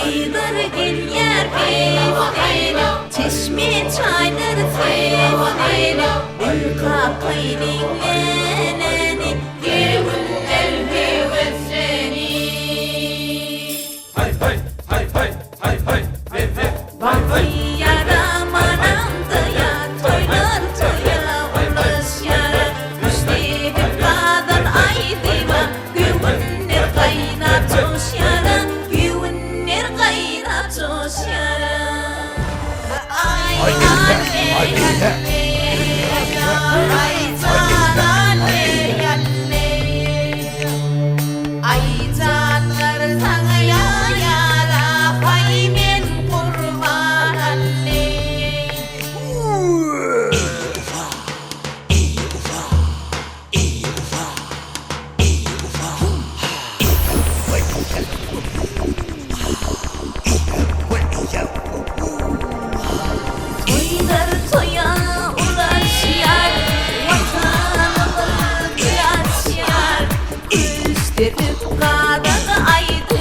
Gyzlar gelýär besde, Çeşme çaýlar sesde, Bir kakaýlyň läläni, Göwünler höweslenip. Bagtyýar amanamda-ýa, Toýlar toýa ulaşýar. Müşderi gazal aýdyma, Göwünler gaýnap joşýar, Göwünler gaýnap joşýar. Aý, alle, alle, aý, jan, alle, alle. Aý janlar saňa ýara haý men gurban alle. Toýlar toýa ulaşýar, Watanymyz gül açýar. Küşdepip gazal aýdyma.